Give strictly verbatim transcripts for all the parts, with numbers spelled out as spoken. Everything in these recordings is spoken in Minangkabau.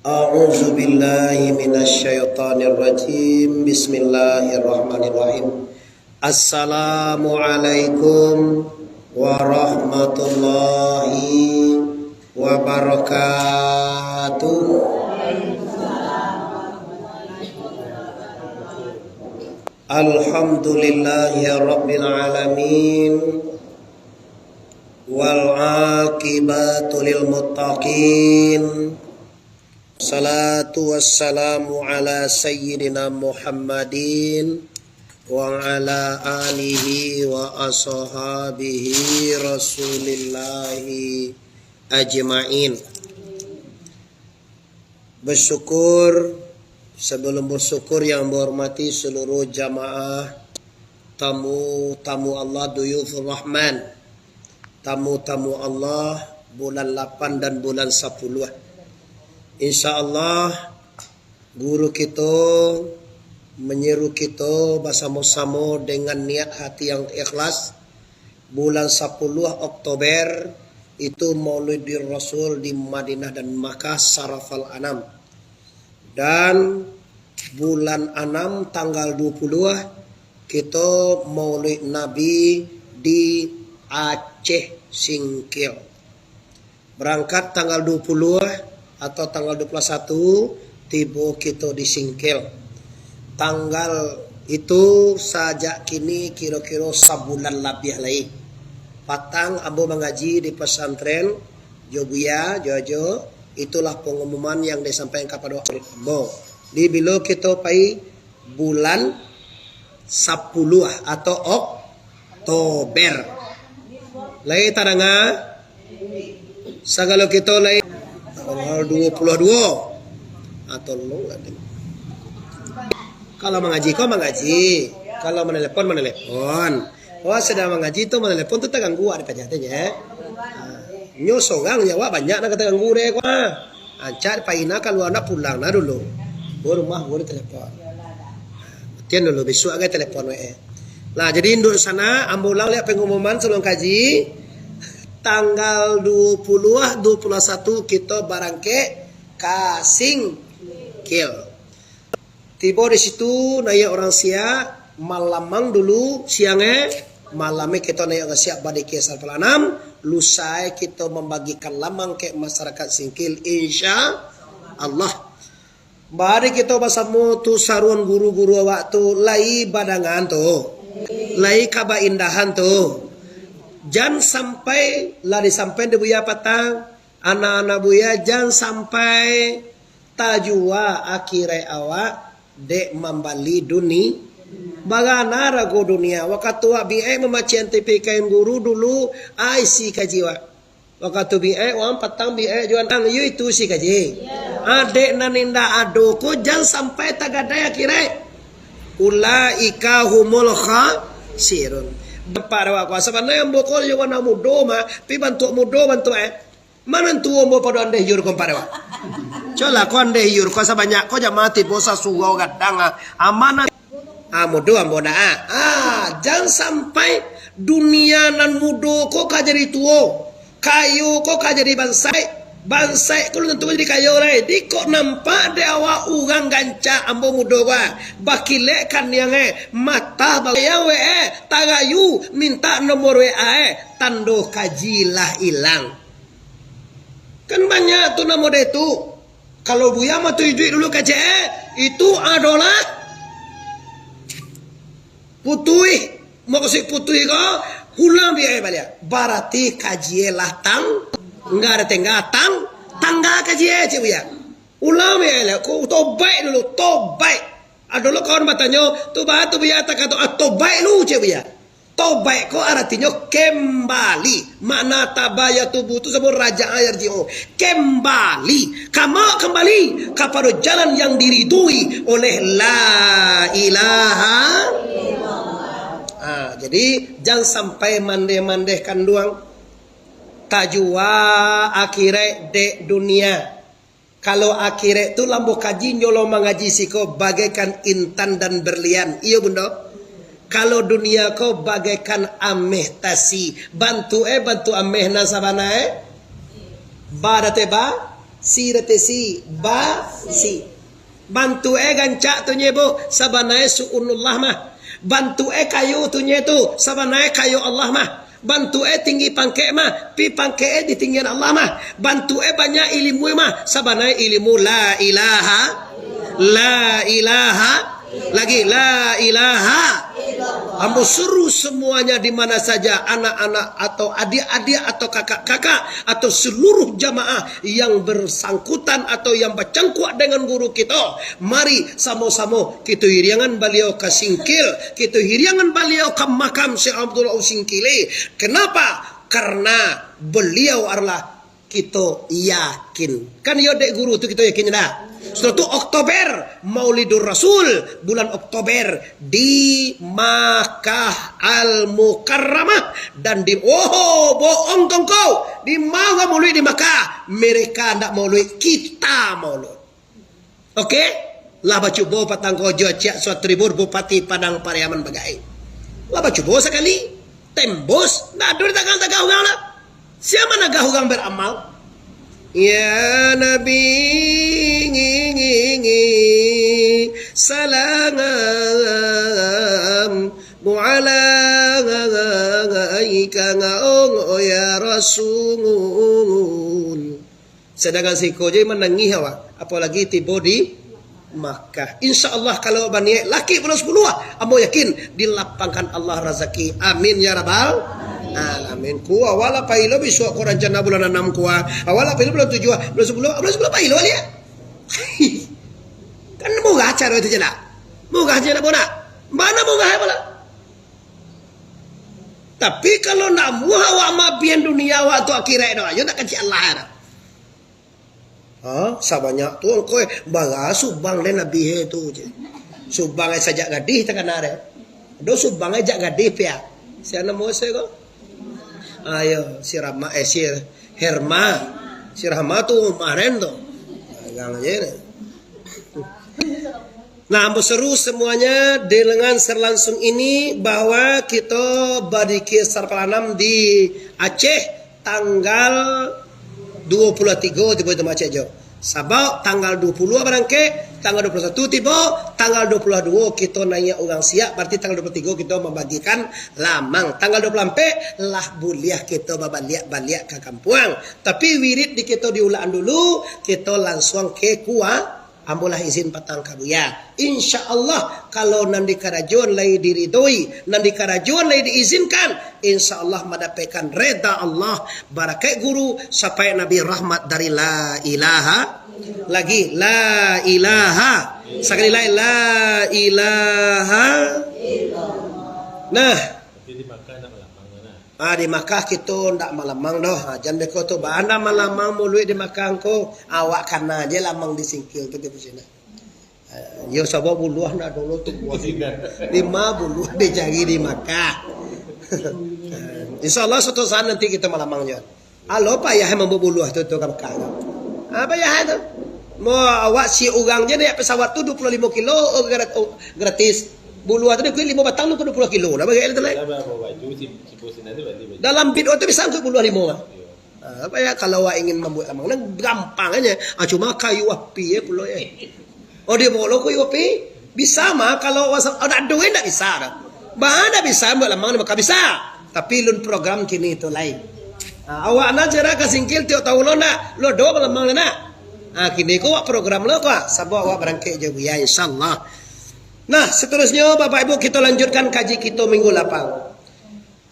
A'udzubillahi minasyaitonirrajim. Bismillahirrahmanirrahim. Assalamualaikum warahmatullahi wabarakatuh. Alhamdulillahi rabbil alamin. Wal aqibatu lil muttaqin. Salatu wassalamu ala sayyidina Muhammadin wa ala alihi wa ashabihi Rasulillahi ajma'in. Bersyukur, sebelum bersyukur yang menghormati seluruh jamaah, tamu-tamu Allah, duyufur Rahman, tamu-tamu Allah bulan lapan dan bulan sapuluh. Insya Allah, guru kito menyeru kito basamo-samo dengan niat hati yang ikhlas, bulan sapuluh Oktober itu Maulidin Rasul di Madinah dan Makkah, Sarafal Anam. Dan bulan anam tanggal dua puluh, kito Maulid Nabi di Aceh Singkil. Berangkat tanggal dua puluh atau tanggal dua puluh satu, tibo kito di Singkil. Tanggal itu sajak kini kiro-kiro sabulan labiah lai. Patang ambo mangaji di pesantren, jo buya, jo ajo, itulah pengumuman yang disampaikan kapado ambo. Di bilo kito pai bulan sapuluh atau Oktober. Lai tadanga? Sagalo kito lai tanggal dua puluh dua. Atau lo lah. Kalau mangaji, ko mangaji. Kalau manelepon, manelepon. Wah, sadang mangaji tu, manelepon tu taganggu, ado paja tu je. Ha. Nyo sorang je, awak banyak nak taganggu deh, ko. Ancak paina kalua nak pulang nah dulu. Ko rumah ko ditelepon. Tian dulu, bisuak agai telepon we. Nah, jadi induk sana, ambo ulang liak pengumuman sabalun kaji. Tanggal dua puluh, dua puluh satu kito barangkek ka Singkil. Tibo di situ, naiak urang siak, malamang dulu, siang e, malam e kito naiak urang siak badikir Sarafal Anam, lusa e kito mambagikan lamang ka masyarakat Singkil, insya Allah. Bari kito basamo tu saruan guru-guru awak tu, lai badangan tu, lai ka baindahan tu. Jan sampai, lah disampaian di buya patang, anak-anak buya, jan sampai tajua akhirat awak dek mambali duni-, bagana rago dunia. Wakatu awak biek mamacian tipi kain guru dulu, ai isi kaji awak. Wakatu biek, wan patang biek juo, ang iyo itu isi kaji. Adek nan indak ado ko jan sampai tagadai akhirat. Ulaika humul khasirun. Nampak dek awak ko, sabananyo ambo ko iyo anak mudo mah, tapi bantuak mudo bantuak e. Mano nan tuo ambo pado Andeh Yur ko, nampak dek awak? Colah ko Andeh Yur ko sabanyak ko jamaah tibo sasurau gadang, ah. Amanah. Ah, mudo ambo nak, ah. Ah, jan sampai dunia nan mudo ko ka jadi tuo, kayo ko ka jadi bansaik, bansaik ko alun tantu jadi kayo lai. Di kok nampak dek awak urang gancak ambo mudo ko, ah. Bakilek kaniang e, mata bayang we e, tagayu mintak nomor W A e, tando kaji lah ilang. Kan banyak tu nan model tu. Kalau buya mah tu iduik dulu kecek e, itu adolah putuih. Maksud putuih ko, ulang biek e baliak. Barati kaji e lah tang, nggak ada tengah tang, tangga kaji e, cek buya. Ulang biek e lah, ko tobaik dulu, tobaik. Ado lo kawan batanyo, tu baa tu buya takato, ah, tobaik lu, cek buya. Tobaik ko aratinyo kembali. Makna taba yatubu tu samo raja'a yarji'u. Kembali. Kama kembali? Kapado jalan yang diridui oleh la ilaha illallah. Ha, jadi, jan sampai mandeh-mandeh kanduang. Tajua akhirat dek dunia. Kalau akhirat tu lambo kaji, nyo lo mangaji siko bagaikan intan dan berlian. Iyo, Bundo? Kalau dunia ko bagaikan ameh tasi, bantuak e bantuak ameh nan sabana e. Ba date ba, si date si, ba si. Bantuak e gancak tu nye, Bu, sabana e suunullah mah. Bantuak e kayo tu nye tu, sabana e kayo Allah mah. Bantuak e tinggi pangkek mah, pi pangkek e di tinggian Allah mah. Bantuak e banyak ilimu mah, sabana e ilimu la ilaha, la ilaha, lagi la ilaha. Ambo suruh semuanya di mana saja, anak-anak atau adik-adik atau kakak-kakak atau seluruh jamaah yang bersangkutan atau yang bacangkuak dengan guru kito, mari samo-samo kito hiriangan baliau ka Singkil, kito hiriangan baliau ka makam Syekh Abdullah Singkili. Kenapa? Karena beliau adalah kito yakin. Kan iyo dek guru tu kito yakin ndak? Sudah tu Oktober, Maulidur Rasul, bulan Oktober di Makkah Al-Mukarramah dan di, oh, bohong kau, di mana maulid di Makkah? Mereka ndak maulid, kita maulid. Oke? Lah bacubo patang ko jo Ciak Suatribun, Bupati Padang Pariaman Bagai. Lah bacubo sakali, tembus, ndak ado ditagah-tagah urang lah. Sia managah urang baramal? Ya Nabi, ngi, ngi, ngi, salam alaika ngaong, oh ya Rasul. Sadangkan siko je manangih awak, apolagi tibo di Makkah. Insya Allah, kalau baniaik laki bulan sapuluah, ambo yakin dilapangkan Allah razaki. Amin ya rabbal alamin. Ku awak lah pailo bisuak ko, rancana bulan anam ko, awak lah pailo bulan tujuah, bulan sapuluah, bulan sapuluah pailo baliak. Kan murah caro itu je nak. Murah je nak, bona. Bana murah apo lah. Tapi kalau nak muah awak mabian dunia awak tu akhirat doh, ayo nak kaji Allah doh. Ha, sabanyak tu angko, eh, bara subang deh Nabi, eh, tu je. Subang, eh, sajak gadih takana deh. Do subang, eh, jak gadih pia. Sia namo se ko? Ayo, si Rama, eh, si Herma. Si Rahma tu kemarin tu. Dagang je ni. Nah, ambo seru semuanya dengan secara langsung ini bahwa kito badikir sarpalanam di Aceh tanggal duo puluah tigo tibo itu Aceh jo. Sabab tanggal duo puluah barangkek, tanggal duo puluah satu tibo, tanggal duo puluah duo kito naiak urang siak, berarti tanggal duo puluah tigo kito mambagikan lamang. Tanggal duo puluah ampek lah buliah kito babaliak-baliak ka kampuang. Tapi wirid di kito di ulaan dulu, kito lansuang ke kua-, ambo lah izin patang ka Buya. Insya Allah, kalau nan di karajoan lai diridoi, nan di karajoan lai diizinkan, insya Allah madapekkan reda Allah, barakaik guru, sapaik Nabi, rahmat dari la ilaha, lagi la ilaha, sakali lai la ilaha. Nah. Tapi di Makkah nak malamang lah. Ah, di Makkah kito ndak malamang doh. Ha, jan beko tu, baa ndak malamang muluik di Makkah ko. Awak kana je lamang di Singkil tu, kito siko. Ah, yo, sabab buluah ndak dulu tu buah. Lima buluah dicari di Makkah. Insya Allah suatu saat nanti kito malamang je. Alo payah mambaok buluah tu, tu ka Makkah tu. Ah, payah tu. Mo awak si urang je naiak pesawat tu duo puluah limo kilo, oh, grat-, oh, gratis. Buluah tu dikuik limo batang tu ka duo puluah kilo. Dah bagak tu lai. Dah barapo baju si Dalam bid'ah tu bisa angkut buluah limo mah. Ha, apa ya, kalau awak ingin mambuek lamang, nah, gampang aja. Ah, cuma kayu api ya pulo ya. Oh, dia bolo kayu api? Bisa mah, kalau wasa-, oh, ndak ado, eh, ndak bisa dah. Bah, ndak bisa buek lamang di Makkah, bisa. Tapi lun program kini tu lain. Ha, awak nak cara ka Singkil tiok taun lo ndak? Lo do lamang nak? Ha, kini ko awak program lo ko, sabab awak barangkek jo Buya, insyaallah. Nah, seterusnya Bapak Ibu, kita lanjutkan kaji kita minggu lapang.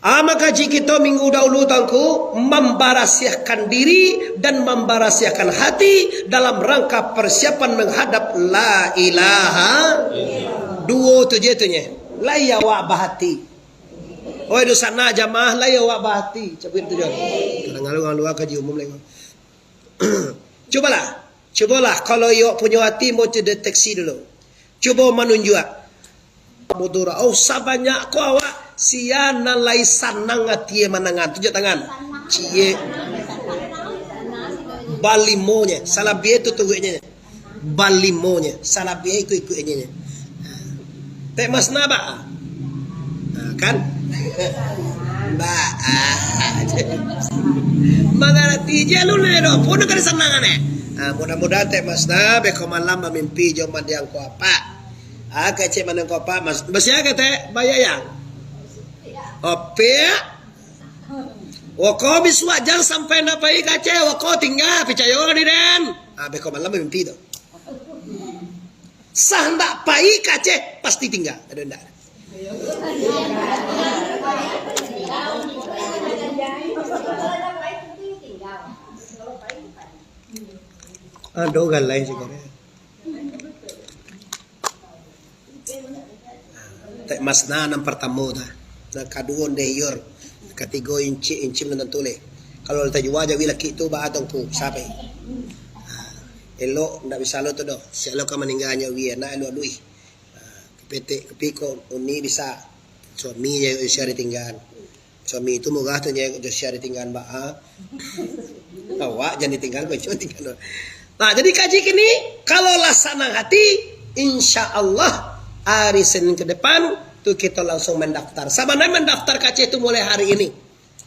Ah, maka kaji kito minggu dahulu tu angku, mambarasiahkan diri dan mambarasiahkan hati dalam rangka persiapan menghadap la ilaha. Duo tu je tu nye. Lai awak bahati. Oi, dunsanak jamaah, lai awak bahati. Cabuik tu je. Kadang ngalua-ngalua kaji umum lai. Cubalah. Cubolah, kalau iyo punyo ati, mo deteksi dulu. Cubo manunjuak. Mudura, oh, sabanyak ko awak, sia nan lai sanang ati manangan, tunjuak tangan. Ciek. Balimonye, salabiah tu turuiknye. Balimonye, salabiah ikut-ikutnye. Tek Mas Naba. Kan? Ba, ah, mangarati je lu ni, doh. Pun ka disanangan, eh. Ah, mudah-mudahan Tek Masna beko malam bamimpi jo mandiang ko apak. Ah, kecek mandiang ko apak, Mas. Basia ka, Tek? Bayayang. Opek. Woko bisuak jan sampai ndak pai ka Aceh, woko tingga, picayo di den. Ah, beko malam bamimpi tu. Sah ndak pai ka Aceh, pasti tingga. Ado ndak? Ado galai sagalo. Tek Masna nan partamo tu. Nan kaduo Ndeh Iyur. Katigo Incik, Incik nan tantu leh. Kalau lah tajua jawi laki tu, baa tu ngku, sapai. Ha, elok ndak bisa lo tu doh. Siap lo ka maningga nyo wi anak elok aluih. Ha, kepetek kepi ko uni bisa. Suami je sia ditinggaan. Suami tu murah tu je, jo sia ditinggaan baa. Awak jan ditinggaan, ko tinggaan. Nah, jadi kaji kini, kalau lah sanang hati, insya Allah hari Senin ke depan tu kita langsung mendaftar. Sabananyo mendaftar ka Aceh tu mulai hari ini.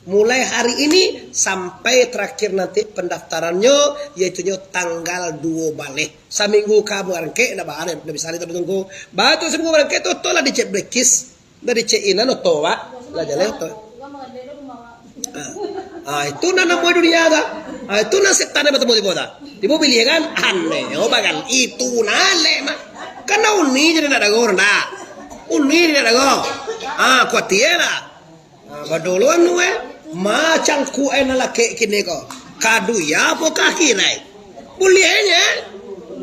Mulai hari ini sampai terakhir nanti pendaftarannyo, yaitunyo tanggal duo baleh. Saminggu ka barangkek, ndak baa, ndak bisa ditunggu. Baa tu saminggu barangkek tu, tu lah dicek blacklist. Dari cek inan oto, Pak. Lah jaleh oto. Ah, ah, itu nan namo dunia tu. Ah, itu nan setan nan batamu tibo tu. Tibo pilih kan? Aneh, oh, bagal. Itu nalek mah. Kan uni jadi nak dago rendah. Uni jadi nak dago. Ah, kuatia lah. Ah, baduluan tu, eh. Macam ku, eh, nan lakek kini ko. Kadu ya apo ka akhirai? Buliahnyo.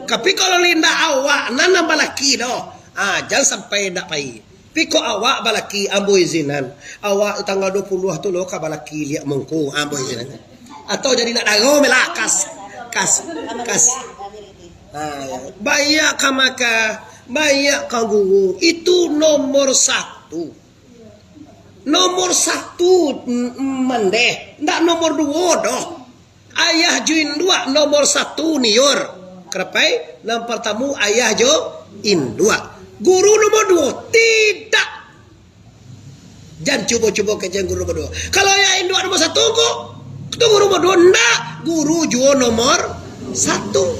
Tapi kalau indak awak nan, nan balaki doh. Ah, jan sampai indak pai. Piko awak balaki, ambo izinan. Awak tanggal duo puluah tu lo ka balaki liak mangko, ambo izinan. Atau jadi nak dago me lah, kas, kas, kas. Ha, banyak ka maka, banyak ka guru. Itu nomor satu. Nomor satu, mm, mm, mandeh. Ndak nomor duo doh. Ayah jo induak nomor satu niur. Karapai, nan partamo ayah jo induak. Guru nomor duo, tidak. Jan cubo-cubo kecek guru nomor duo. Kalau ayah induak nomor satu ko, tu guru nomor duo, ndak. Guru juo nomor satu.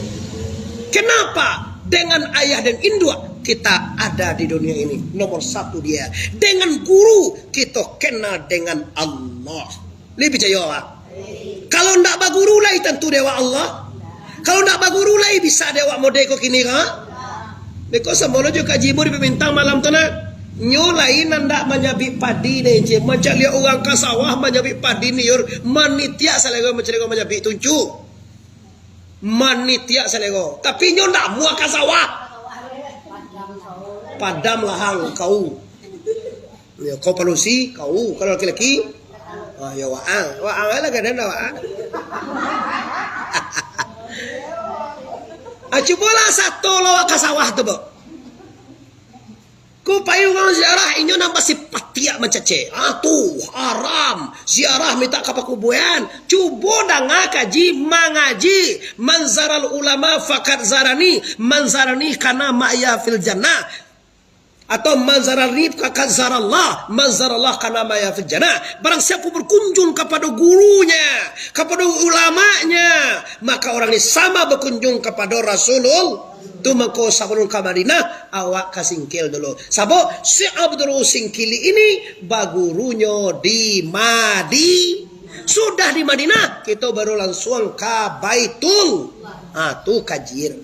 Kenapa? Dengan ayah dan induak kita ada di dunia ini. Nomor satu dia. Dengan guru kita kenal dengan Allah. Lai picayo awak? Kalau ndak baguru lai tantu dek awak Allah. Kalau ndak baguru lai bisa dek awak model ko kini ko. Beko samo lo jo Kaji Ibu di Pamintang malam tu nah. Nyo lai nan ndak manyabik padi deh, Encik. Mancaliak urang ka sawah manyabik padi niur, manitiak salero mancaliak urang manyabik tuncu. Manitiak salero. Tapi nyo ndak amuah ka sawah. Padam lahang kau. Yo, kau palusi, kau, kalau laki-laki, ah, yo, waang. Waang lah, gadang dah waang. Ah, cubolah sato lo ka sawah tu, Bok. Ko pai urang ziarah, inyo nan basipatiak mancacek. Ah, tu, haram. Ziarah mintak ka pakuburan. Cubo danga kaji, mangaji. Man zaral ulama faqad zarani. Man zarani kana ma'ya fil jannah. Atau man zarani faqad zarallah, man zarallah kana ma'ya fil jannah. Barang siapo bakunjung kapado gurunya, kapado ulamanya, maka urang ni sama bakunjung kapado Rasulullah. Tu mangko sabalun ka Madinah, awak ka singkil dulu. Sabab si Abdul Singkili ini bagurunyo di Madi-, sudah di Madinah, kito baru lansuang ka Baitul. Ah, tu kaji.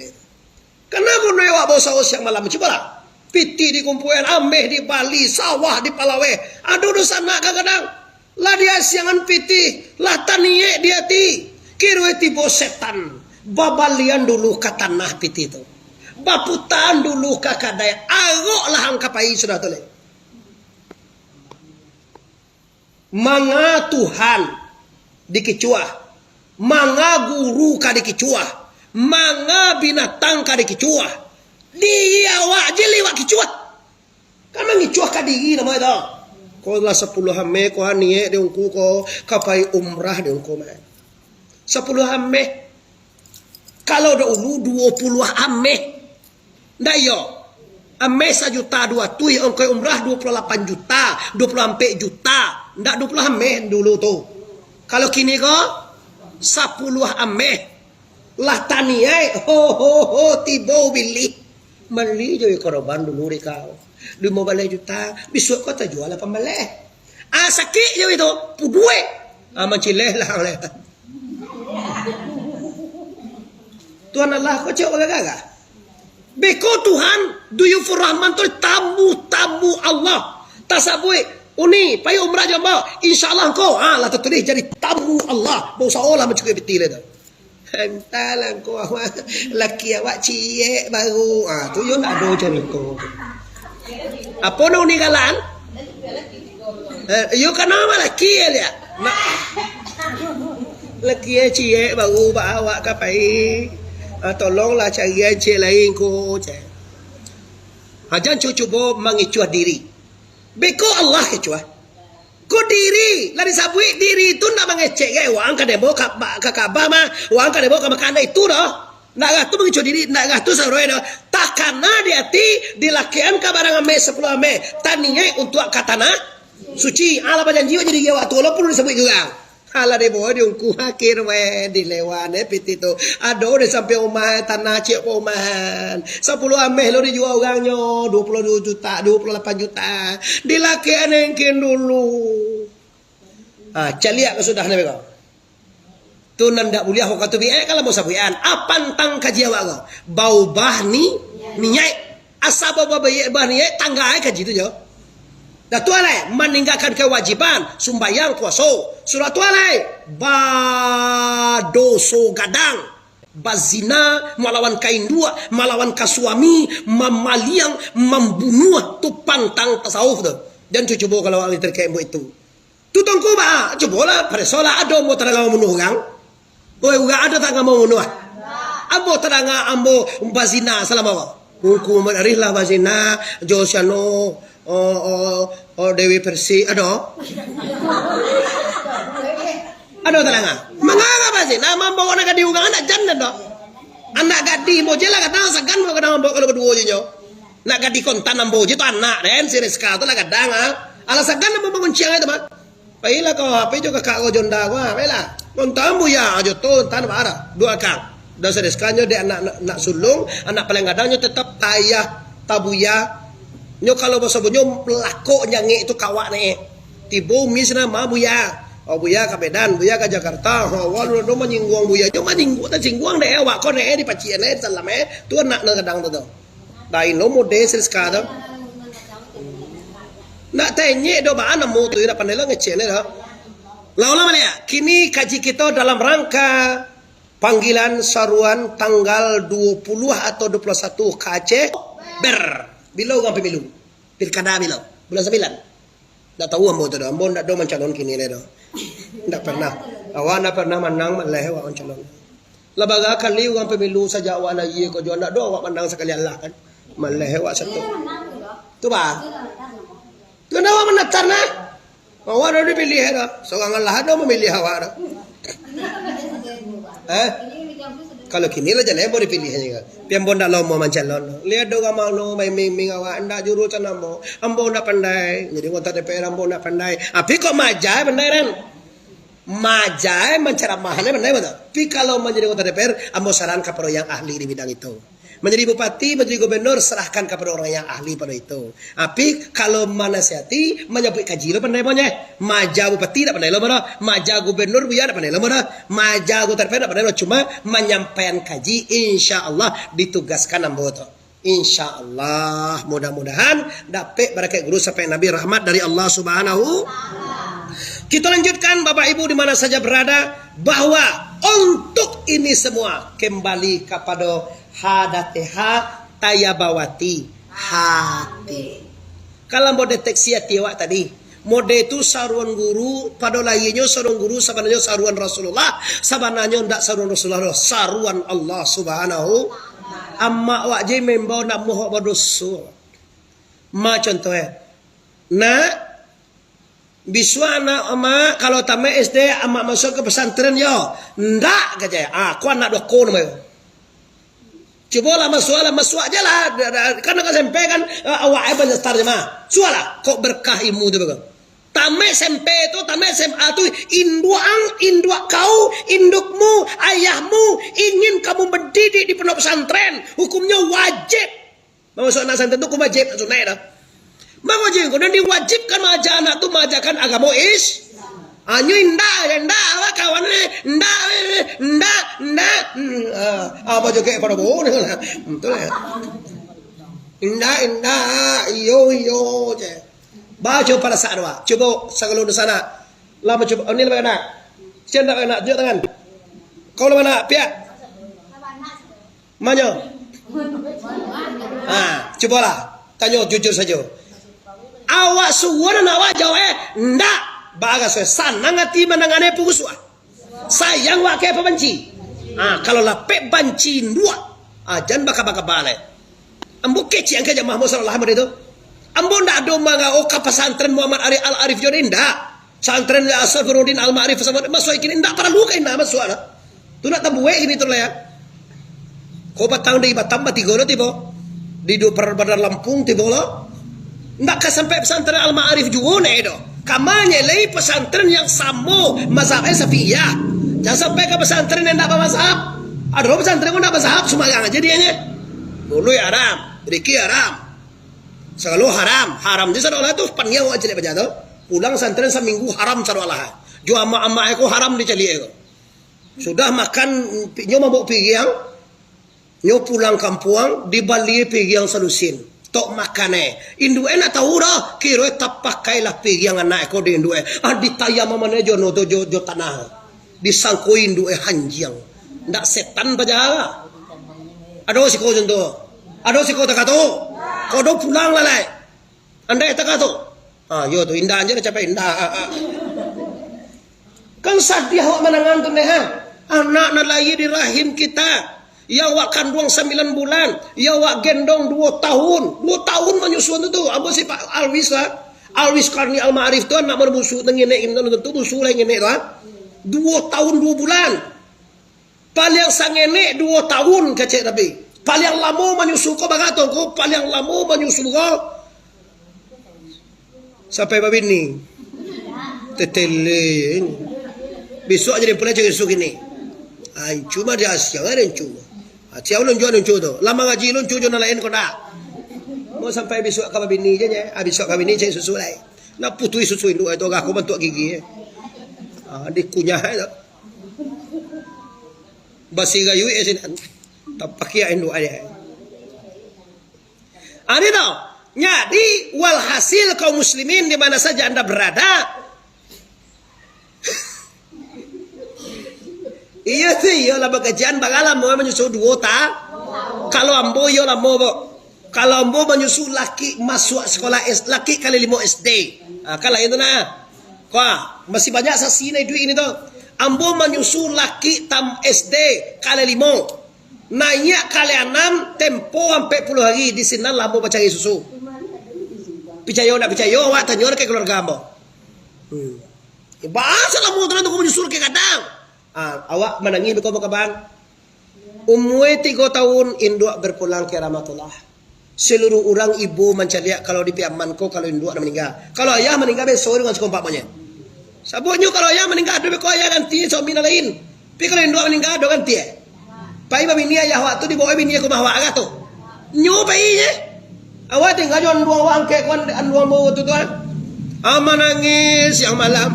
Kanai bunuah awak bausaho siang malam? Cubolah. Pitih dikumpuakan, ameh dibali, sawah dipalaweh. Ado dunsanak kadang-kadang. Lah diasiangan pitih, lah taniek di ati. Kironyo tibo setan. Babalian dulu ka tanah pitih tu. Baputaan dulu ka kadai. Arok lahang ka pai sudah tu lai. Manga Tuhan dikicuah, manga guru ka dikicuah, manga binatang ka dikicuah. Diri awak je liwat kicuah. Kan mangicuah ka diri namo itu. Ko lah sapuluah ameh, ko niek di ungku ko, ka pai umrah di ungku mah. Sapuluah ameh. Kalau dahulu duo puluah ameh. Ndak iyo? Ameh sajuta duo ratuih, ongkoi umrah duo puluah lapan juta, duo puluah ampek juta. Ndak duo puluah ameh dulu tu. Kalau kini ko, sapuluah ameh. Lah taniaik, ho, ho, ho, tibo bilih. Mali jo koroban dulu dek kau. Limo baleh juta, bisuak ko tajua lapan baleh. Ah, sakik jo itu, puduek. Ah, mancileh lah oleh. Tuhan Allah ko cek bagagah. Beko Tuhan, Duyufur Rahman tu tamu-tamu Allah. Tasabuik, "Uni, pai umrah jo ambo." "Insya Allah engkau." Ah, lah tatulih jadi tamu Allah. Bausaho lah mancukuik piti lah tu. Entahlah engkau awak, laki awak ciek baru. Ah, tu yo ndak ado caro tu. Apo nan Uni galak? Eh, yo kana mah laki yo liak. Nak laki yo ciek baru ba awak ka pai. Ah, tolonglah carian ciek lain ko, cek. Ah, jan cu-, cubo mangicuah diri. Beko Allah kecuah. Ko diri, lah disabuik diri tu ndak mangecek gai, wang ka demo ka, ka Ka'bah mah, wang ka demo ka Makkah, ndak itu doh. Ndak ratu mangicuah diri, ndak ratu saruai doh. Takana di ati, dilakekan ka barang ameh sapuluah ameh, taniaik untuak ka tanah suci. Alah bajanji awak jadi awak tu, walaupun disabuik urang. Alah dibawa diungkuah akhir weh, dilewa ne piti tu. Ado deh sampai umah, tanah ciek paumahan. Sapuluah ameh lo dijua urangnyo, duo puluah duo juta, duo puluah lapan juta. Dilakekan engkin dulu. Ah, caliak ka sudah ne beko. Tu nan ndak buliah wakatu bi'ek kalau mau sabuikan. Apan tang kaji awak ko. Baubah ni, niaik. Asa baubah, baubah niaik, tangga ai kaji tu jo. Dah tu alai, maninggakan kewajiban, sumbayang, puaso. Sudah tu alai, badoso gadang. Bazina, malawan ka induak, malawan ka suami, mamaliang, mambunuah, tu pantang tasawuf tu. Jan cubo kalau awak terkait buat itu. Tu tongko ba, cubolah, paresolah, ado ambo tadanga mamunuah urang? Oi, urang ado tadanga mamunuah? Ambo tadanga ambo bazina salamo ko. Ungku Muhammad Arif lah bazina, jo si anu, oh, oh, oh, Dewi Persik, ado? Ado tadanga? Manganga bazina, mambawa anak gadih urang, anak jan ado. Anak gadih, ambo je lah kadang sagan, ambo kadang ambo kalau kaduo je nyo. Nak gadih kontan ambo je tu anak den, si Rizka tu lah gadang, ah. Alah sagan ambo mangunciang itu, mah. Pailah kau, pai jo kakak kau jo nda kau, ah, pailah. Kontan buya ajo tu, tan bara. Dua akang. Dan si Rizka nyo dek anak, nak, nak sulung, anak paling gadang nyo tetap tayah, tabuya. Nyo kalau basobonyo lakok nyangek tu kawak ne. Tibo umi sinan, "Ma, buya." Oh, buya ka Medan, buya ka Jakarta. Ha, walu do manyingguang buya. Nyo manyingguang, tasingguang dek awak ko ne, dipacian ne, disalam ne. Tu anak nan gadang tu, tu. Lain lo mode si Rizka tu. Nak tanyek do baa namo tu, nak pandai lo ngecek ne do. Lah, ulang baliak. Kini kaji kito dalam rangka panggilan saruan tanggal duo puluah atau duo puluah satu ka Aceh. Ber. Bilo urang pamilu? Pilkada bilo? Bulan sambilan. Ndak tahu ambo tu doh. Ambo ndak doh mancalon kini lai doh. Ndak pernah. Awak ndak pernah manang, maleh awak mancalon. Lah bara kali urang pamilu sajak awak lahia ko juo ndak doh awak manang sakali alah kan. Maleh awak satu. Tu bah. Tu ndak awak mandatar nah. Awak dah dipilih dah. Sorang alah ado mamilih awak dah. Eh? Kalau kini lah jaleh ambo dipilih aja. Pi ambo ndak lomo mancalon. Lihat do urang mano maiming-iming awak, ndak jurusan ambo. Ambo ndak pandai. Jadi anggota D P R ambo ndak pandai. Tapi kok maja pandai kan? Maja mancaramah pandai betul. Tapi kalau menjadi anggota D P R, ambo saran kepada yang ahli di bidang itu. Menjadi bupati, menjadi gubernur, serahkan kepada orang yang ahli pada itu. Tapi kalau manasihati, manyabuik kaji lo pandai punya. Maja bupati ndak pandai lo mano. Maja gubernur buya ndak pandai lo mano. Maja anggota D P R ndak pandai lo. Cuma manyampaian kaji, insya Allah ditugaskan ambo tu. Insya Allah, mudah-mudahan dapek barakat guru sampai Nabi, rahmat dari Allah Subhanahu. Kita lanjutkan, Bapak Ibu di mana saja berada, bahwa untuk ini semua kembali kepada hadatiha tayabawati hati. Kalau mau deteksi hati awak tadi, mode tu saruan guru, pado lahianyo saruan guru, sabananyo saruan Rasulullah, sabananyo ndak saruan Rasulullah doh, saruan Allah Subhanahu. Amak awak je maimbau ndak muah awak badoso. Ma contoh eh. Nak, bisuak anak amak, kalau tamat S D, amak masuk ke pesantren yo. Ndak, kaja. Ah, ko anak duako namo yo. Cubolah masuaklah, masuak je lah. Da-, da-, kan nak S M P kan, eh, awak ai banyak star je mah. Sualah, kok berkah ilmu tu bagus. Tamat S M P tu, tamat S M A tu, induak ang, induak kau, indukmu, ayahmu ingin kamu mendidik di pondok pesantren, hukumnya wajib. Mamasuak anak santren tu hukum wajib, tak sunat dah. Mangko jengko nan diwajibkan maaja anak tu maajakan agamo Is-, hanyo indak, indak, apa kawan ni? Indak, indak, indak. Hmm, ah, apa jo kek pada bodoh ni. Betul ya? Indak, indak, iyo, iyo, je. Baco pada saat dua. Cubo sagalun sana. Lama cubo, ini lama nak. Siapa nak, nak tunjuk tangan? Kau lama nak, piak? Manyo? Ha, cubolah. Tanyo jujur sajo. Awak suruah anak awak jawab, eh, ndak. Baraso sanang ati mandanga ne pugusuah. Sayang wak ke apa banci? Ha, kalau lapek banci induak, ha, jan bakaba-kaba lai. Ambo kecek angke jamaah mo salah mode tu. Ambo ndak ado mangao ka pasantren Muhammad Ari Al Arif jo ndak. Santren Asy-, Syafuruddin Al Ma'arif sama masuak kini ndak paralu ka indak masuak lah. Tu nak tabuek kini tu lah ya. Ko batang di Batam batigo lo tibo. Di du-, Padang Lampung tibo lo. Ndak ka sampai pesantren Al Ma'arif juo ndak do. Kamanya lai pesantren yang samo mazhab Syafi'iyah. Jangan sampai ka pesantren yang ndak bamazhab. Ado pesantren ko ndak mazhab, sumbarang aja dianya. Mului haram, riki haram. Sagalo haram, haram je sadolah tu, paniang awak caliak paja tu. Pulang santren saminggu haram sadolah. Jo amak-amak ko haram dicaliak ko. Sudah makan, nyo mambao piriang, nyo pulang kampuang, dibali piriang salusin. Tok makan eh. Induak eh nak tahu dah, kiro eh tapakailah piriang anak ko di induak eh. Ah, ditayam aman eh jo no tu, jo, jo tanah. Disangko induak eh hanjiang. Ndak setan paja. Ado siko contoh. Ado siko takato. Kodo pulang lah lai. Andai takato. Ah, yo tu indak je lah capai indak. Ah, ah. Kan sadiah awak manangan tu neh, ha? Anak nan lahia di rahim kita, yang awak kanduang sambilan bulan, yang awak gendong duo tahun, duo tahun manyusu tu tu. Ambo si Pak Alwis lah. Alwis Karni Al Ma'arif tu anak baru busu, ngenek intan tu busu lah ngenek tu, ha? Duo tahun duo bulan. Paliang sangenek duo tahun kecek Nabi. Paliang lamo manyusu ko barato ko, paliang lamo manyusu ko sampai babini. Tetele. Bisuak jadi pulai cari susu kini. Ancu mah dia siang ada ancu. Siang ulun jual ancu tu. Lama ngaji ulun cucu nan lain ko ndak. Mau sampai bisuak ka babini je nya. Ah, bisuak ka babini cari susu lai. Nak putuih susu induk itu agak aku bantuak gigi. Ah, dikunyah itu. Basirayuik sinan. Tapakiak induak aja. Ado tau. Jadi, walhasil kaum muslimin di mana saja Anda berada, iyo tu, iyo lah bakajian bagalam, manyusu duo ta. Kalau ambo, iyo lamo, bo. Kalau ambo manyusu laki masuak sekolah S-, laki kali limo S D. Ha, kan lain tu nah. Kua, masih banyak saksi na iduik ini tu. Ambo manyusu laki tam S D kali limo. Naiak kali anam, tempo ampek puluah hari, di sinan lah ambo bacari susu. Picayo ndak picayo, awak tanyo ka keluarga ambo. Hmm. Bahasa lamo tu lah tu, ambo manyusu ka gadang. Ah, awak manangih beko bakaban. Umua tigo tahun, induak berpulang ke rahmatullah. Seluruh urang ibo mancaliak kalau di Piaman ko, kalau induak nan maningga. Kalau ayah maningga, beso dengan siko ampek monyet. Sabuiknyo kalau ayah maningga, ado beko ayah ganti suami nan lain. Tapi kalau induak maningga, ado ganti, eh. Pai babini ayah awak tu, dibawa bini ka rumah awak agak tu. Nyo pai je. Awak tingga jo anduang awak angkek ko, anduang bau tu, tu, ah. Ah, manangih siang malam.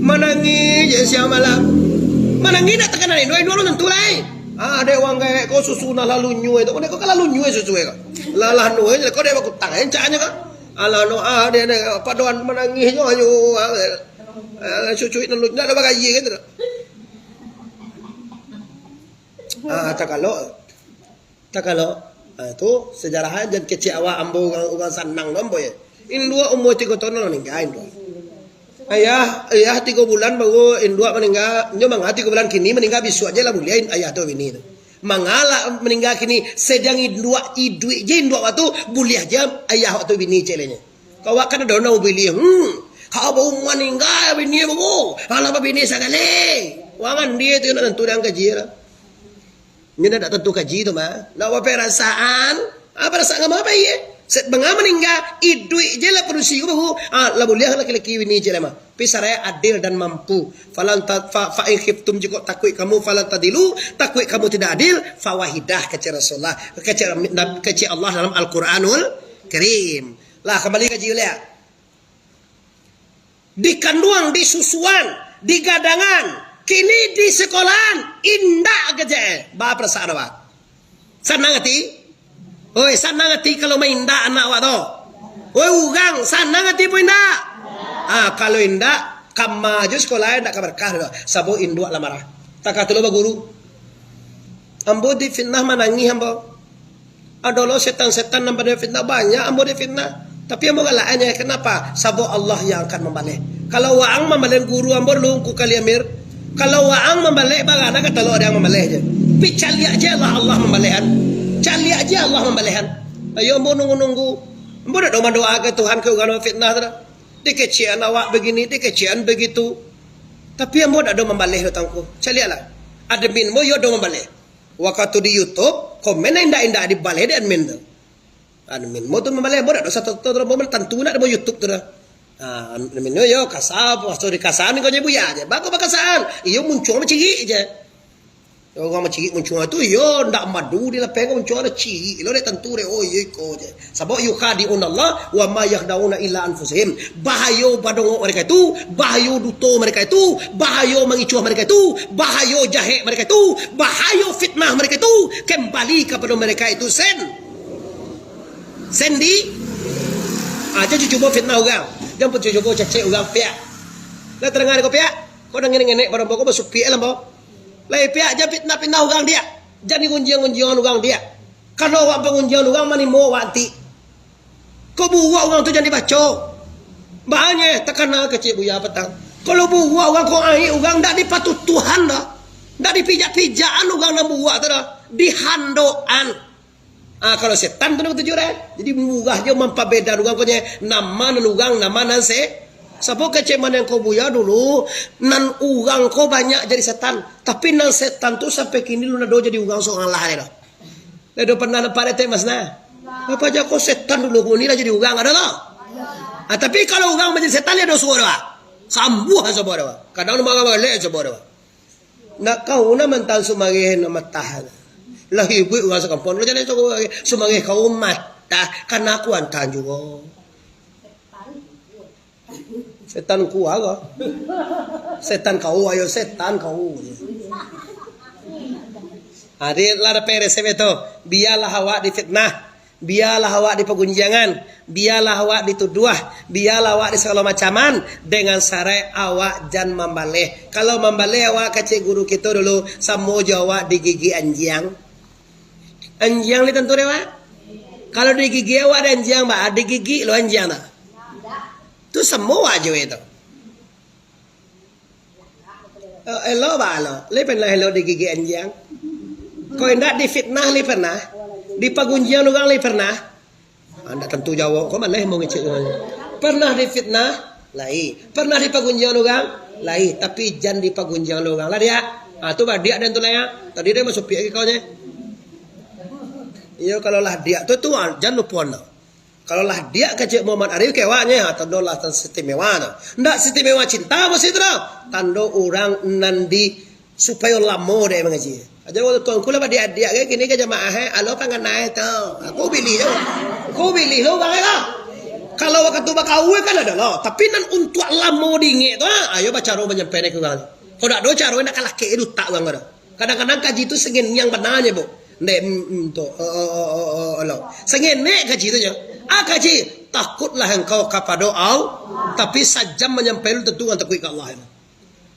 Manangih je siang malam. Manangih nak tekanan induak, induak alun tantu lai. Ah, dek wang gaek ko susu nah lalu nyue tu. Ko dek ko ka lalu nyue susu ko. Lah, lah nyue ko dek bakutang encaknyo ko. Alah no, ah, dek, dek padoan manangih nyo ayo. Ah, susu nan lu, ndak ado bagayi kan tu. Ah, takalo. Takalo, ah, tu sejarah jan kecek awak ambo urang, urang sanang tu ambo ya. Induak umua tigo tahun lah maningga induak. Ayah, ayah tigo bulan baru induak maningga, nyo manga tigo bulan kini maningga bisuak je lah buliah ayah tu bini tu. Manga lah maningga kini, sedang induak iduik je induak waktu buliah je ayah waktu bini celenyo. Kawak kan ado nau buliah, hmm. Kau baru maningga bini baru, alah babini sagale. Wangan dia tu nak tantu dang kaji lah. Nyo ndak tantu kaji tu mah. Nak baparasaan, ah, parasaan ka ma pai, eh? Set banga maningga, iduik je lah padusi ko baru. Ah, lah buliah laki-laki bini je lah mah. Tapi sarai adil dan mampu. Falan ta-, fa, fa in khiftum, jikok takuik kamu, falan tadilu, takuik kamu tidak adil, fawahidah, kecek Rasulullah, kecek Nab-, kecek Allah dalam Al-Quranul Karim. Lah, kambali kaji uliak. Dikanduang, disusuan, digadangan, kini disekolahan, indak kecek. Ba parasaan awak? Sanang ati? Oi, sanang ati kalau maindak anak awak tu? Oi, urang, sanang ati apo indak? Ah, kalau indak, kama jo sekolah indak ka barakah doh. Sabab induak lah marah. Takah tu lo baguru. Ambo difitnah manangih ambo. Ado lo setan-setan nan pado fitnah, banyak ambo difitnah. Tapi ambo galak anya, kenapa? Sabab Allah yang akan mambaleh. Kalau waang mambaleh guru ambo dulu, Ungku Kali Amir. Kalau waang mambaleh, bagana ka talok dek ang mambaleh je. Pi caliak je lah Allah mambalehan. Caliak je Allah mambalehan. Ayo ambo nunggu-nunggu. Ambo dak doh mandoa ka Tuhan ka urang nan fitnah tu doh. Dikecekan awak begini, dikecekan begitu. Tapi ambo dak doh mambaleh doh, Tuangku. Caliaklah. Admin ambo yo doh mambaleh. Wakatu di YouTube, komen indak-indak dibaleh dek admin tu. Admin ambo tu mambaleh, ambo dak doh sato-sato tu, ambo tantu nak di YouTube tu doh. Ah, admin tu yo kasa, pasto dikasaan ko je buya je. Bako bakasaan. Iyo muncuang macirik je. Urang macirik muncuang tu, iyo ndak madu di lapeh ko muncuang, ado cirik lo dek tantu dek, oh iyo iko je. Sabab yukhadi'unallaha wa ma yakhda'una illa anfusahum. Bahayo badongok mereka itu, bahayo duto mereka itu, bahayo mangicuah mereka itu, bahayo jahek mereka itu, bahayo fitnah mereka itu, kembali kapado mereka itu sen-, sendi-, ah, jan cubo fitnah urang, jan cubo cacek urang, piak. Lah tadanga ko piak? Ko ngenek-ngenek barombo ko basupiak lah ambo. Lai piak jan fitnah-fitnah urang diak. Jan digunjiang-gunjiangan urang diak. Kalau awak pangunjiangan urang manimo awak anti. Ko buruak urang tu jan dibaco. Baa nyo takana kecek buya patang. Kalau buruak urang ko aik urang dak dipatutuhan doh. Dak dipijak-pijakan urang nan buruak tu doh. Dihandokan. Ah, kalau setan tu nak tujuh dah. Jadi murah je mampabedan urang ko je. Nama nan urang, nama nan se-, sabo kecek mano ko buya dulu, nan urang ko banyak jadi setan. Tapi nan setan tu sampai kini lu nado jadi urang sorang lah ado. Lah ado pernah nampak dek mas nah. Apa aja ko setan dulu ko ni lah jadi urang ado lah. Ah, tapi kalau urang menjadi setan dia dosa ado. Sambuah sabo ado. Kadang nama galak sabo ado. Nak kau nak mantan sumareh nak matah. Lah ibuik urang sakampuang. Lah jadi sumareh kau matah. Kan aku antan juo. Setan kua ko. Setan kau, ayo setan kau. Adi lah dapek resep itu. Bialah awak difitnah. Bialah awak dipagunjiangan, bialah awak dituduah, bialah awak disagalo macaman, dengan sarai awak jan mambaleh. Kalau mambaleh awak kecek guru kito dulu, samo jo awak digigik anjiang. Anjiang ni tantu dek awak. Kalau digigik awak dek anjiang, ba digigik lo anjiang tu. Tu samo awak jo itu. Eh, elok ba lo. Lai pernah elok digigik anjiang? Kau indak difitnah lai pernah? Dipagunjiang urang lai pernah? Ah, ndak tantu jawab. Kau malah mau ngecek urang. Pernah difitnah? Lai. Pernah dipagunjiang urang? Lai. Tapi jan dipagunjiang urang lah diak. Ah, tu badiak dan tu lah ya. Tadi dia masuk piak kau je. Iyo, kalau lah diak tu, tu, ah, jan lupo anda. Kalau lah diak kecek Muhammad Arif kewaknyo, ha, tando lah istimewa tu. Ndak istimewa cinta mesti tu doh. Tando urang nan di supayo lamo dek mangaji. Aja waktu tuanku lah badiak-diak ke kini ke jamaah eh, alo panganai tu. Aku pilih tu. Aku pilih lo urang lah. Kalau waktu bakaua kan ado lo, tapi nan untuak lamo diingek tu, ha, ayo bacaro manyampaikan ke urang. Kok dak ado caro nak kalakek dutak urang tu. Kadang-kadang kaji tu sangeneak bana nyo, Bu. Ndek, mm, mm, tu. Oh, oh, oh, oh, oh, oh, lo. Sangeneak kaji tu nyo. Ah, kaji, takutlah engkau kapado Allah, tapi sajam manyampaikan tantu urang takuik ka Allah.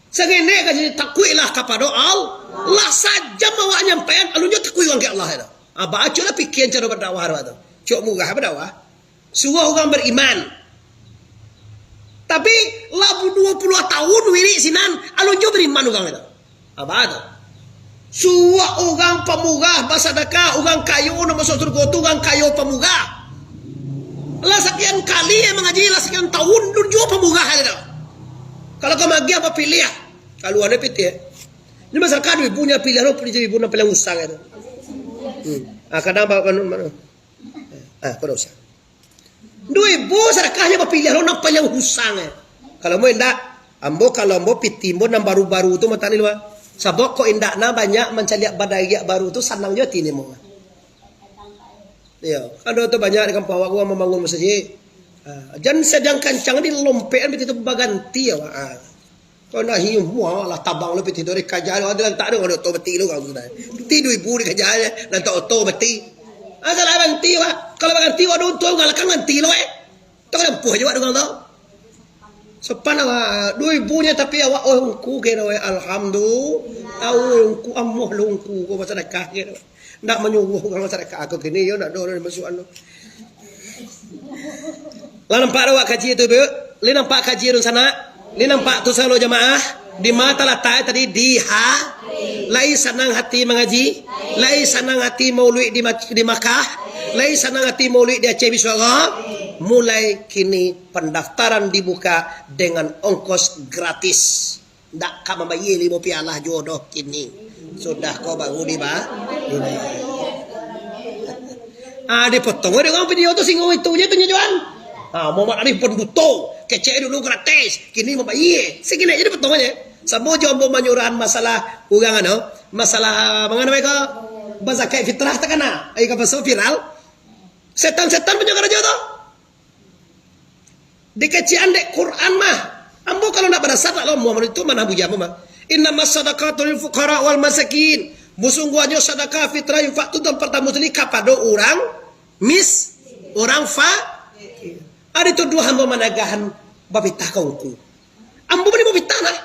Sangeneak kaji, takuiklah kapado Allah. Lah sajam awak nyampaikan, alun nyo takuik urang ka Allah. Ah, baco lah pikian caro badakwah awak tu. Cok murah badakwah. Suruah urang bariman. Tapi, lah duo puluah tahun wirik sinan, alun juo bariman urang itu. Apa tu? Suruah urang pamurah basadakah, urang kayo nak masuk surga tu, urang kayo pamurah. Lah sakian kali mangaji, lah sakian tahun, alun juo pamurah itu. Kalau ka magiah bapilih, ah. Kaluan pitih, eh. Ni masyarakat duo ribu nyo piliah lo, duo ribu nan paliang usang tu. Hmm. Ah, kadang ba-, anu, anu. Ah, kada usah. Duo ribu sadakah nyo bapiliah lo nan paliang usang, eh. Kalau ambo indak, ambo, kalau ambo pitih ambo nan baru-baru tu mantang ni lo, ah. Sabab kok indak nan banyak mancaliak badariak baru tu, sanang jo ati ni ambo. Iyo, ado tu banyak di kampuang awak urang mambangun masajik. Ah, jan sadang kancang di lompekan pitih tu baganti awak. Ah. Kau nak hium, wah, lah tabang lo pitih tu dari kaja lo, ada lantak tu, ada oto mati lo kau tu. Pitih duo ribu di kaja, lantak oto mati. Asal lah ganti, wak. Kalau ganti, wak, untuang galakang ganti lo, eh. Tu kan ampuh je, wak, dengan tu. Sopan awak, duo ribu nyo tapi awak, oh, ungku kiro, eh. Alhamdulillah, oh, ungku, amuah lo ungku, kau basadakah kiro. Ndak manyuruah urang sadakah ako kini, yo, ndak ado urang masuak anu. Lah nampak dah awak kaji tu, Bu? Lai nampak kaji tu sanak? Lai nampak tu salo jamaah? Di ma talatak tadi? Di ha-, lai sanang hati mangaji? Lai sanang hati mauluik di Mak-, di Makkah? Lai sanang hati mauluik di Aceh Bisuara? Mulai kini pandaftaran dibuka dengan ongkos gratis. Ndak ka mambayie limo pialah juo doh kini. Sudah ko baru diba-, dibayie. Ah, dipotong dek urang video tu, singgung itu je tu nyo jual. Ah, Muhammad Arif pun buto, kecek dulu gratis, kini mambayie. Sakinek je dipotong aja. Samo jo ambo manyurahan masalah urang anu, masalah mangano ko, bazakat fitrah takana. Ai ka paso viral. Setan-setan punyo karajo tu. Dikecian dek Quran mah. Ambo kalau nak badasar nak lomo, itu mana bujang mah. Innamas sadaqatu lil fuqara wal masakin. Sungguahnyo sadakah fitrah infak tu tampek tamu sendiri kapado urang mis-, urang fa-, ada tu duo ambo managahan bapitah ka ungku. Ambo bari bapitah lah.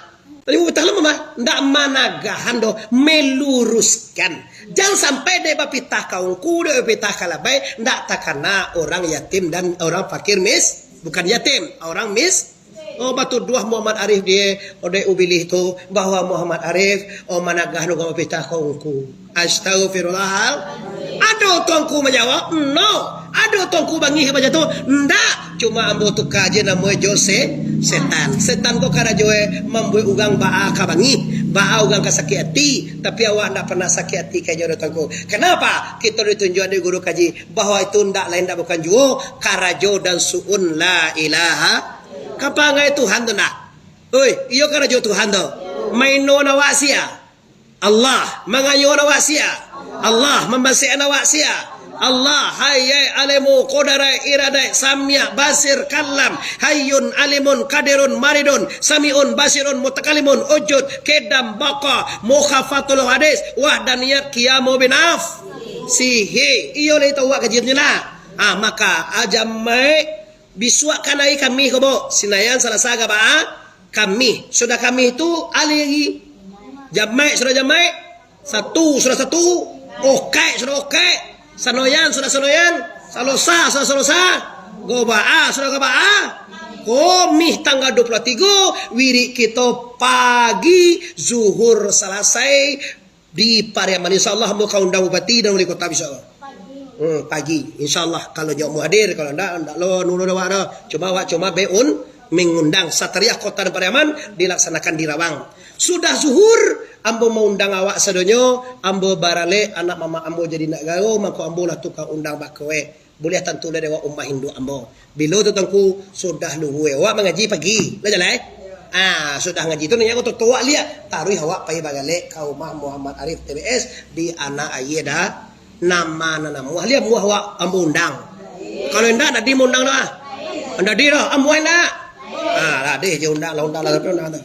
Bari bapitah lah, mah. Ndak managahan doh, meluruskan. Jan sampai dek bapitah ka ungku, dek bapitah ka labai, ndak takana urang yatim dan urang fakir mis-, bukan yatim, urang mis-, oh, batuduah Muhammad Arif die, oh, dek ubilih tu, bahwa Muhammad Arif, oh, managah nunggu bapitah ka ungku. Astagfirullah. Ado tuangku manjawab, "No." Ado tuangku bangih baca tu, "Ndak. Cuma ambo tuka je namo jo se-, setan." Setan ko karajo e mambuek urang baa ka bangih, baa urang ka sakik ati. Tapi awak ndak pernah sakik ati karajo ado tuangku. Kenapa? Kito ditunjuak dek guru kaji bahwa itu ndak lain ndak bukan juo karajo dan suun la ilaha. Kapangai Tuhan tu ndak? Oi, iyo karajo Tuhan tu. Maino awak sia? Allah. Mangayo awak sia? Allah. Mambasek awak sia? Allah. Hayai, alimu, kodarai, iradai, samiak, basir, kalam, hayyun, alimun, kadirun, maridun, samiun, basirun, mutakalimun, ujud, kedam, baqa, mukhafatul hadis, wahdaniyat, kiamu binaf-, sihi. Iyo lah itu awak kaji tu lah. Ah, maka, ah, jamaik, bisuak kan ari Kamih ko, Bo. Sinayan, Salasa, Gabaa, Kamih. Sudah Kamih tu, ari lagi. Jamaik, sudah Jamaik. Satu, sudah Satu. Okaik, sudah Okaik. Sanoyan, sudah Sanoyan. Salosa, sudah Salosa. Gobaa, sudah Gobaa. Komih tanggal dua puluh tiga, wirik kito pagi, zuhur salasai, di Pariaman. Insya Allah, ambo ka undang bupati dan wali kota, insya Allah. Hmm, pagi. Insya Allah, kalau nyo mau hadir, kalau ndak, ndak lo nurun awak dah. Cuma awak cuma be un-, mengundang Satariah Kota dan Pariaman dilaksanakan di Rawang. Sudah zuhur, ambo maundang awak sadonyo, ambo baralek, anak mamak ambo jadi nak garo, mako ambo lah tukang undang bakoe. Buliah tantu lah dek awak umah induak ambo. Bilo tu tuangku sudah luhua, awak mangaji pagi, lah jalai? Ah, sudah ngaji tu nanya aku tu awak liak, taruih awak pai bagalek ka rumah Muhammad Arif T B S di Anak Aia dah. Nama nan namuah liak muah awak ambo undang. Kalau indak, ndak di undang dah. Ndak di dah, ambo indak. Ah, lah deh je undang lah, undang lah, tapi undang tu.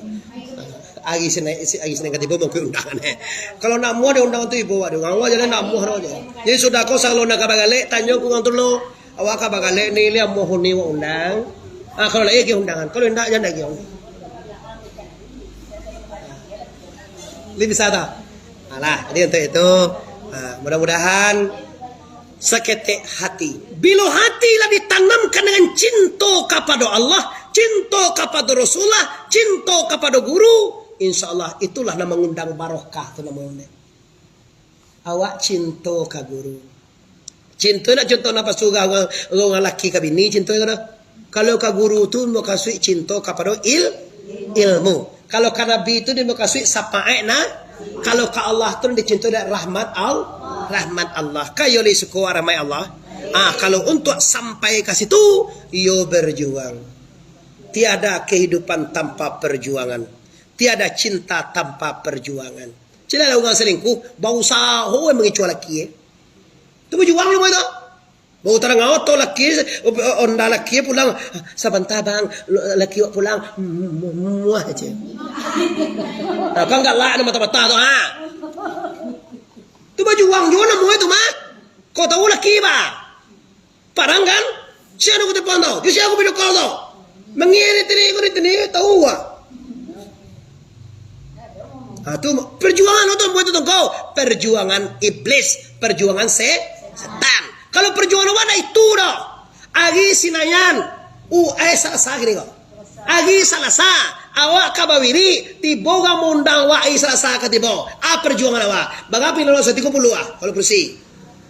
Ari Sinain, ari Sinain katibo mungkin undangan, eh. Kalau nak muah dia undang tu ibo, aduh, ngawal jalan nak muah dah je. Jadi sudah ko, salon nak ka bagalek, tanyo ku urang tu lo. Awak ka bagalek ni, liak muah ni awak undang. Ah, kalau lagi, lagi undangan. Kalau indak, jangan lagi. Ni bisa tak? Alah, jadi untuk itu, ah, mudah-mudahan saketek hati. Bilo hati lah ditanamkan dengan cinto kapado Allah, cinto kapado Rasulullah, cinto kapado guru, insya Allah itulah nan mangundang barokah tu namonyo. Awak cinto ka guru. Cinto nak contoh napa surah urang, urang laki ka bini cinto ka dah. Kalau ka guru tu mukasuik cinto kapado il-, ilmu. Kalau ka Nabi tu dia mukasuik sapaat na-, Kalau ka Allah tu dicinto dek rahmat Al-, rahmat Allah. Ka iyo lai suko rahmat Allah. Ah, kalau untuak sampai ka situ, iyo berjuang. Tiada kehidupan tanpa perjuangan. Tiada cinta tanpa perjuangan. Caliaklah urang salingkuh, bausaho mangicuah laki, eh. Tu bajuang namonyo tu. Baru tarang auto laki, onda laki pulang. "Sabanta, Bang, laki wak pulang." Muah aja. Nah, kan galak mata-mata tu, ha. Tu bajuang juo namonyo tu mah. Kau tahu laki, bah? Parang kan? Sia nan kau telepon tu? Di sia kau video call tu? Mangirik tadi, kau di tadi, tahu ah. Ah, tu perjuangan tu buat tu kau. Perjuangan iblis, perjuangan se-, setan. Kalau perjuangan awak nak itu dah. Ari Sinayan, u-, eh, Salasa gini kau. Ari Salasa, awak ka bawirik, tibo urang maundang awak ari Salasa ka tibo. Ah, perjuangan awak. Barapo ini lo, satigo puluah ah, kalau kursi.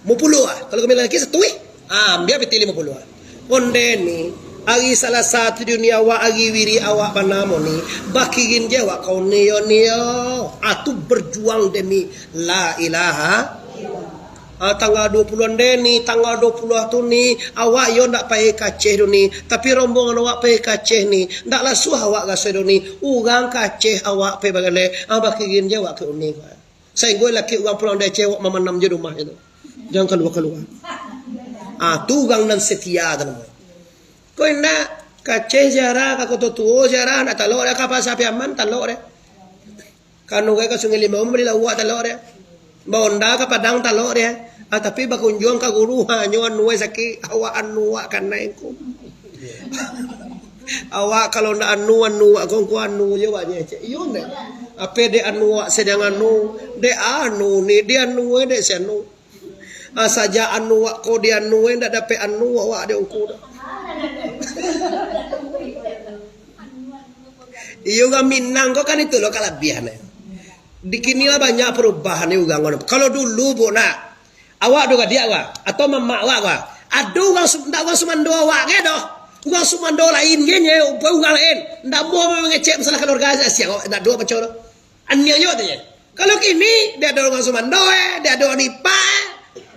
Limo puluah ah. Kalau kami laki satu, eh. Ah, ambiak piti limo puluah ah. Onde ni, ari Salasa tu dunia awak, ari wirik awak banamo ni. Bakirin je awak kau ni yo, ni yo. Ah, tu berjuang demi la ilaha. Ah, tanggal dua puluah onde ni, tanggal dua puluah tu ni, awak yo ndak pai ka Aceh tu ni. Tapi rombongan awak pai ka Aceh ni. Ndak lasuah awak rasoi tu ni. Urang ka Aceh awak pai bagaleh. Ah, bakirin je awak ka uni. Sainggo laki urang pulang dari Aceh, awak mamanam je rumah itu. Jangan kalua-kalua. Ah, tu urang nan setia tu namo. Kau indak, ka Aceh ziarah, ka Koto Tuo ziarah, ndak talok deh, ka Pasa Piaman talok deh. Ka Nurai, ka Sungai Limau, bali lauak talok deh. Baonda ka Padang talok deh. Ah, tapi bakunjuang ka guru, ha, nyo anu ai sakik, awak anu awak kanai ko. Awak kalau ndak anu, anu awak ko, ko anu je awak je, cek. Iyo ndak? Ape dek anu awak sadang anu, dek anu ni, di anu, eh, dek si anu. Ah, sajak anu awak ko di anu, eh, ndak dapek anu awak di ungku dah. Iyo, urang Minang ko kan itu lo kalabiahan, eh. Di kini lah banyak perubahan ni urang ko. Kalau dulu, Bu, nak, awak duo gadiak, Wak, atau mamak awak, Wak. Ado urang Su-, ndak urang sumando awak ge doh. Urang sumando lain ge nye, urang lain. Ndak amuah mangecek masalah keluarga sia, ndak ado paco doh. Aniang nyo tu nye. Kalau kini, dek ado urang sumando, eh, dek ado nipa, eh,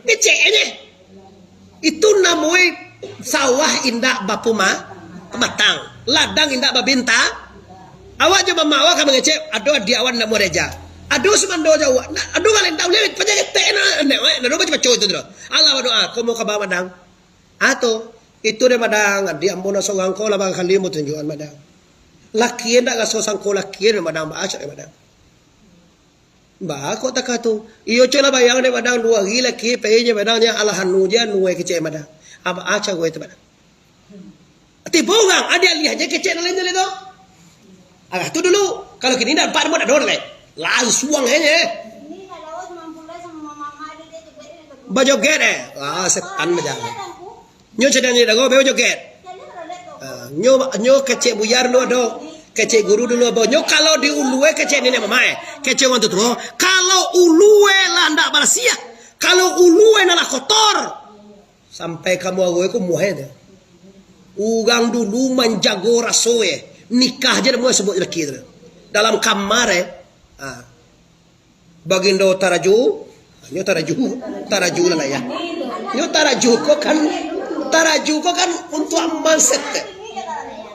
ngecek nye. Itu namonyo sawah indak bapuma-, batang, ladang indak babinta. Awak jo mamak awak ka mangecek, ado adiak awak ndak amuah dieja. Ado sumando jo awak, na-, ado urang lain ndak buliah, paja ketek na, nek, eh, ndak ado baco-baco itu tu doh. Alah badoa, ko mau ka ba madang. Ah, tu, itu deh madang, adiak ambo nan sorang ko lah bakali ambo tunjuakan madang. Laki ndak raso sangko laki deh madang, baa cak deh madang. Baa kok takah tu? Iyo, cek lah bayang dek madang, duo ari laki pai je madang, nya alah anu je, anu ai kecek madang. Apo aca gue tu madang? Tibo urang, adiak liah je kecek nan lain tu. Alah tu dulu, kalau kini nampak namo dak ado lai. Lansuang aja. Bajoget, eh. Ah, setan bajalan. Nyo sadang di dago, beo joget. Ah, nyo, nyo kecek buyar dulu ado. Kecek guru dulu ado. Nyo kalau di ulu, eh, kecek niniak mamak, eh. Kecek urang tuo. Kalau ulu, eh, lah ndak barasiah. Kalau ulu, eh, nan lah kotor. Sampai ka muaro, eh, ko muah, eh, tu. Urang dulu manjago raso, eh. Nikah je dah muah sebut laki tu. Dalam kamar, eh. Ah. Bagindo taraju, nyo taraju, taraju lah, lah ya. Nyo taraju ko kan, taraju ko kan untuak manset.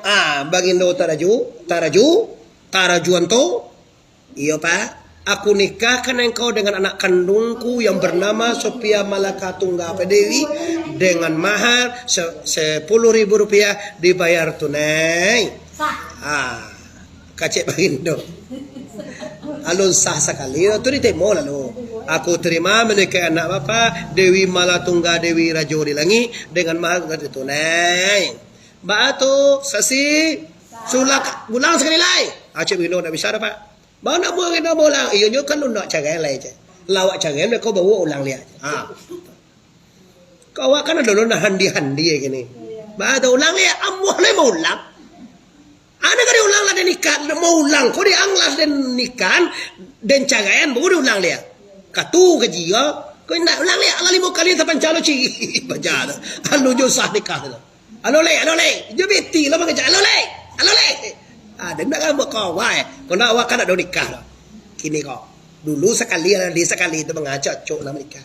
Ah, bagindo taraju, taraju, tarajuan tu, iyo, Pak. Aku nikahkan engkau dengan anak kandungku yang bernama Sophia Malaka Tunggal Dewi dengan mahar se-, sepuluh ribu rupiah dibayar tunai. Ah. Kecek bagindo. Alun sah sakali, tu ditimo lalu. Aku terima menikahi anak bapa, Dewi Malatungga Dewi Rajo di Langik, dengan mahar tunai. Baa tu, saksi, sulak, ulang sakali lai. Kecek bagindo ndak bisa dah, Pak. Baa ndak mau bagindo ulang? Iyo nyo kan ndak carai lai, cek. Lawak carai, kau bawa ulang liak. Ha. Kau awak kan ado lo nan handi-handi kini. Baa tu ulang liak, amuah lai maulang. Ado ka diulang lah den nikah, maulang ko diulang lah den nikahan, den caraian, baru diulang liak. Katu kaji ko, ko indak ulang liak, alah limo kali tapanca lo ciri. Baja tu. Anu jo sah nikah tu. Alo lek, alo lek. Jo beti lo mangecek, alo lek, alo lek. Ah, den nak rambut kau, wai. Ko nak awak kan ado nikah lo. Kini ko. Dulu sakali, lah, di sakali tu manga cocok lah manikah.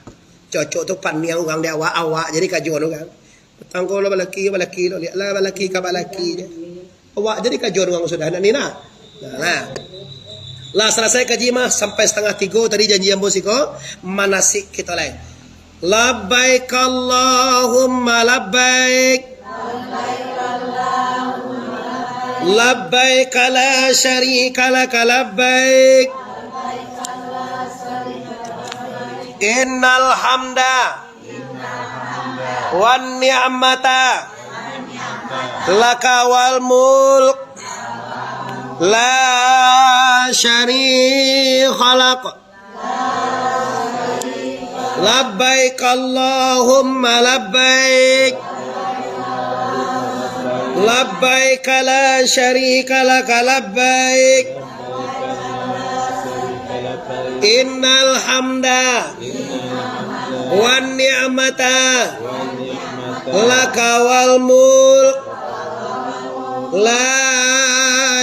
Cocok tu paniang urang di awak, awak jadi kajuan urang. Patang ko lah balaki, balaki lo liak lah, balaki ka balaki je. Awak jadi kajuan urang sudah, nak ni nak. Nah, lah. Lah salasai kaji mah sampai satangah tigo tadi janji ambo siko, manasik kito lai. Labbaik Allahumma labbaik. Labbaik la syarika laka labbaik. Innal hamda wan ni'mata laka wal mulk la syarika lak. Labbaik Allahumma labbaik. Labbaik la syarika laka labbaik. Innal hamda wan ni'mata laka wal mulk la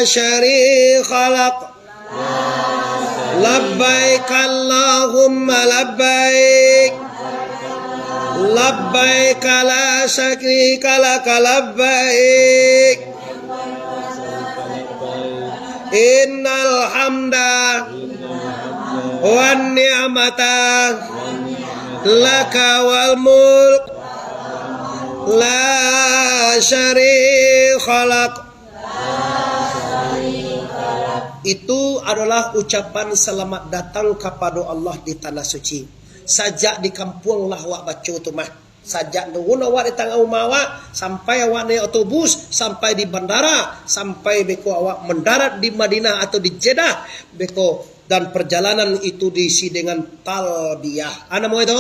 syarika lak. Labbaik Allahumma labbaik. Labbaik la syarika laka labbaik. Innal hamda wan ni'mata laka wal mulk la syarika lak. Itu adalah ucapan selamat datang kapado Allah di Tanah Suci. Sajak di kampuang lah awak baco tu mah. Sajak turun awak di tangah rumah awak, sampai awak naiak otobus, sampai di bandara, sampai beko awak mandarat di Madinah atau di Jeddah, beko, dan perjalanan itu diisi dengan talbiyah. Apa namo itu?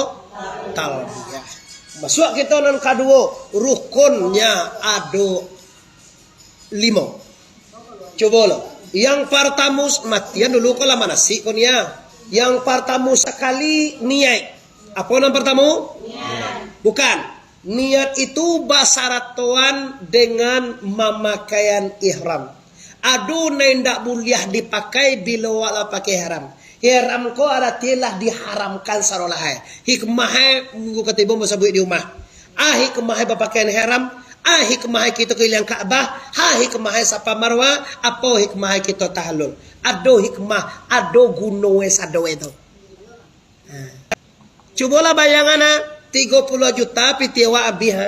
Talbiyah. Masuak kito nan kaduo, rukunnya ado limo. Cubo lo. Yang partamo, matian dulu ko lah manasik ko niat. Yang partamo sakali niat. Apo nan partamo? Niat. Bukan. Niat itu basaratoan dengan mamakaian ihram. Ado nan indak buliah dipakai bilo awak lah pakai ihram. Ihram ko arati lah diharamkan sarolah ai. Hikmah ai, minggu katibo basabuik di rumah. A hikmah ai bapakaian ihram, a hikmah ai kito kaliliang Ka'bah, a hikmah ai Safa Marwah, apo hikmah ai kito tahallul. Ado hikmah, ado guno e sado e tu. Ha. Cubolah bayangan ah, tigo puluah juta pitih awak abih ha.